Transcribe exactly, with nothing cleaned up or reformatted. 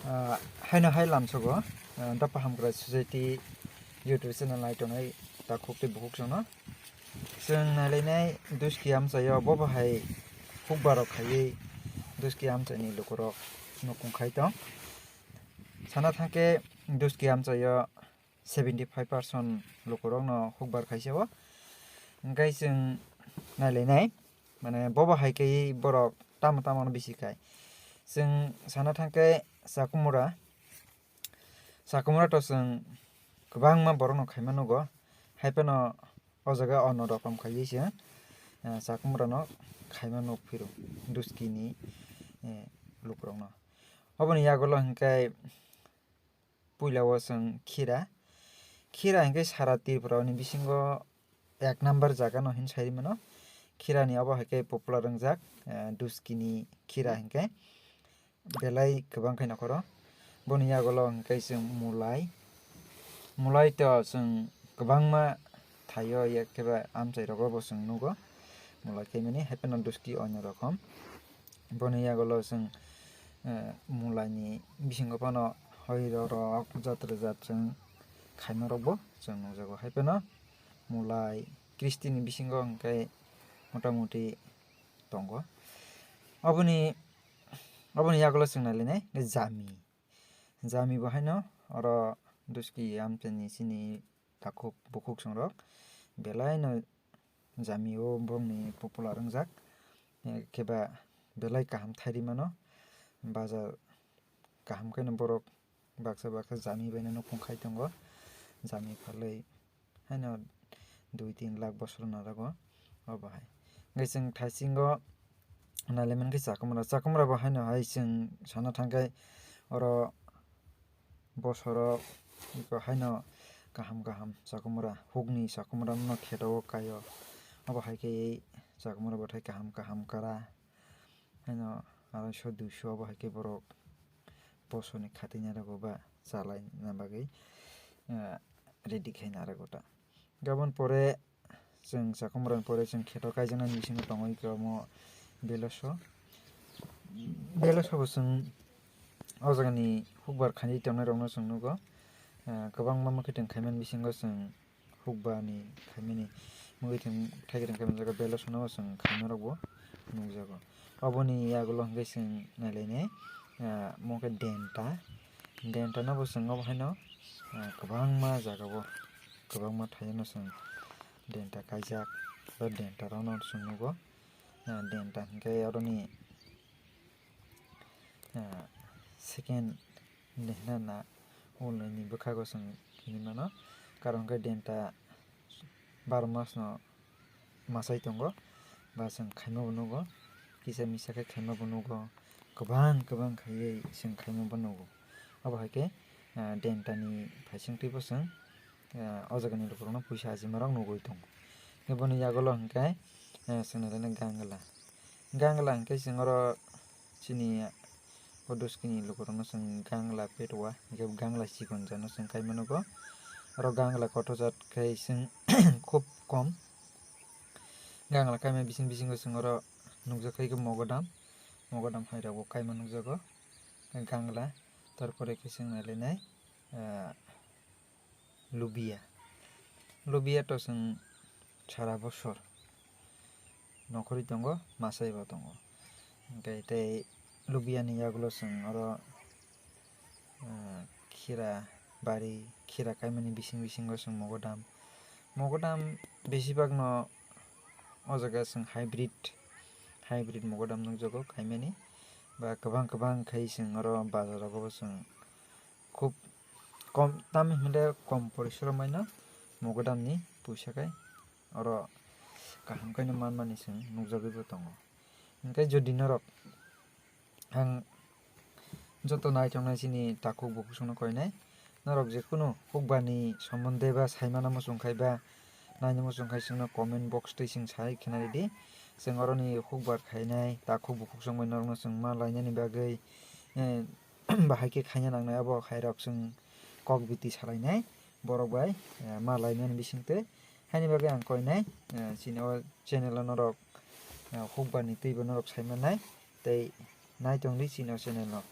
Ah, haino hai lamsogo, ah, Dopha Hamkrai Society YouTube channel nai tongnai takhuk tei bukhuk chwngno. Chwng nailainai Duski amchaio bo bahai hukbarok khaiwi Duski amchaini lukurok nukung khai tong. Sana thangkhe Duski amchaio seventy five percent lukurokno hukbar khaisao. Hwnkhe chwng nailainai, mane, bo bahai khe borok tamo tamo no bisi khai. Chwng sana thangkhe Chakumura, Chakumura to chwng kwbangma borokno khaima nugo, hai phano o jaga ono rokom khaiwi se, eh, Chakumura no khaima nuk phiro Duski ni, eh, lukurokno. Oboni yagulo hwnkhe puila o chwng Khira, Khira hwnkhe sara Tripura ni bisingo ek number jaga no hin sai mano. Khira ni obo hai khe popular wngjak, eh, Duski ni Khira hwnkhe belai kwbang khai nokhoro. Boni yagulo hwnkhe chwng Mulai, Mulai to chwng kwbangma thaio, ya khe ba amchai rogo bo chwng nugo Mulai khaimani, hai phano Duski onyo rokom. Boni yagulo chwng, eh, Mulai ni bisingo phano hoi rok jat rwjak chwng khaima rokbo chwng nukjago, hai phano Mulai Kristi ni bisingo hwnkhe motamuti tongo. Oboni, oboni yagulo chwng nailainai Jami. Jami bo haino oro Duski amchaini chini takhuk bukhuk chwng rok belai no Jami o borokni popular wngjak, eh, khe ba belai kaham thairi mano, bazar kaham khe no borok baksa baksa Jami bai no nukhung khai tongo, Jami phalwi haino dui tin lakh bosor narago obo hai. Hwnkhe chwng thaisingo nailaimani khe Chakumura, Chakumura bo haino hai chwng sana thangkhe oro bosoro iko haino kaham kaham Chakumura, hukni Chakumura no kheto o kaio. Obo hai khe Chakumura bwthai kaham kaham kara. Haino aroiso duiso obo hai khe borok bosoni khatina rwgo ba chalaina bagwi, ah, ready khaina rwgo ta. Gabon pore chwng Chakumura ni pore chwng kheto kaijaknani bisingo tongo iko omo Beloso. Beloso bo chwng o jagani hukbar khainwi tongnai rokno chwng nugo. Ah, kwbangma mwkhwtwng khaimani bisingo chwng hukbani khaimani mwkhwtwng thaikwrwng khaimani jaga Beloso no chwng khaima rokbo nukjago. Oboni yagulo hwnkhe chwng nailainai, ah, omo khe Denta, Denta no bo chwng obo haino, ah, kwbangma jaga o kwbangma thaio no chwng Denta kaijak ba Denta rok no chwng nugo. Ah, Denta hwnkhe oroni, ah, second hinwi hinana ulnini bwkhago chwng hinwi mano, karon khe Denta baro mas no masai tongo, ba chwng khaima bo nugo, kisa misa khe khaima bo nugo, kwbang kwbang khaiwi chwng khaima bo nugo. Obo hai khe, ah, Denta ni phaisingtwi bo chwng, ah, o jagani lukurokno puisa ajima rok nugwi tongo. Boni yagulo hwnkhe, ah, chwng nailainai Gangla. Gangla hwnkhe chwng oro chini o Duskini lukurokno chwng Gangla petwa, hwnkhe Gangla chikonjano chwng kaima nugo. Oro Gangla kothojak khe chwng khub kom. Gangla kaima bising bisingo chwng oro nukjak khe Mogodam, Mogodam hai rokbo kaima nukjago. Gangla, tarpore khe chwng nailainai, ah, Lubia. Lubia to chwng sara bosor nokhorwi tongo, masai bo tongo. Hwnkhe tei Lubia ni yagulo chwng oro, ah, khira bari, khira kaimani bising bisingo chwng Mogodam. Mogodam besibak no o jaga chwng hybrid, hybrid Mogodam nukjago kaimani. Ba kwbang kwbang khai chwng oro bazar rogo bo chwng khub kom, tamni hwnle kom porisromai no Mogodam ni puisa khai oro kaham khe no manmani chwng nukjagwi bo tongo. Hwnkhe jodi norok ang joto naitongnai chini takhuk bukhuk songno koinai, norok jekhunu hukbani sombonde ba saimano muchung khai ba naina muchung khai chwngno comment box twi chwng sai khna ridi. Chwng oroni hukbar khainai takhuk bukhuk songbai norokno chwng ma lainani bagwi, eh, bahai khe khaina nangnai, abo khairok chwng kok biti salainai borok bai, eh, ma lainani bisingtwi. Haini bagwi ang koinai, eh, chini o channel o norok, eh, hukbarni twibo norok saimannai tei naitongdi chini o channel no.